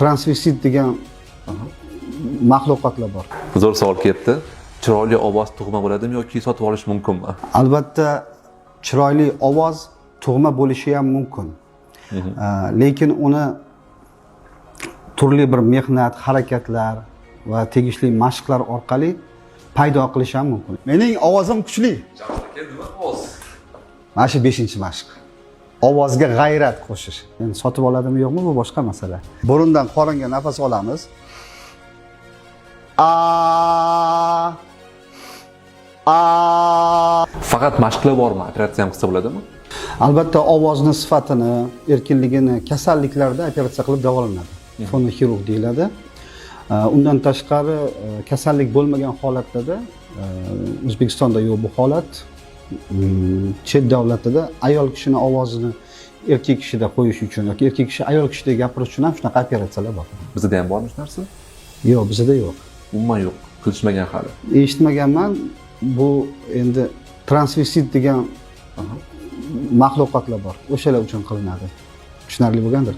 Transvestit degan maxluqotlar bor. Zo'r savol kelibdi. Chiroyli ovoz tug'ma bo'ladimi yoki sotib olish mumkinmi? Albatta, chiroyli ovoz tug'ma bo'lishi ham mumkin. Lekin uni turli bir mehnat, harakatlar va tegishli mashqlar orqali paydo qilish ham mumkin. Mening ovozim kuchli. Mana shu 5-mashq. Ovozga g'ayrat qo'shish. Endi sotib oladimi yo'qmi, bu boshqa masala. Burundan qoringa nafas olamiz. A, a. Faqat mashqlar bormi? Operatsiya ham qilsa bo'ladimi? Albatta, ovozni sifatini, erkinligini kasalliklarda operatsiya qilib davolanadi. Fonoxirurg deyiladi. Undan tashqari, kasallik bo'lmagan holatlarda, O'zbekistonda yo'q bu holat. Chet davlatida ayol kishini ovozini erkak kishida qo'yish uchun yoki erkak kishi ayol kishida gapirish uchun ham shunaqa operatsiyalar bor. Bizda ham bormi shu narsa? Yo'q, bizda yo'q. Umuman yo'q, qilishmagan hali. Eshitmaganman. Bu endi transvestit degan maxluqotlar bor. O'shalar uchun qilinadi. Tushunarli bo'lgandir.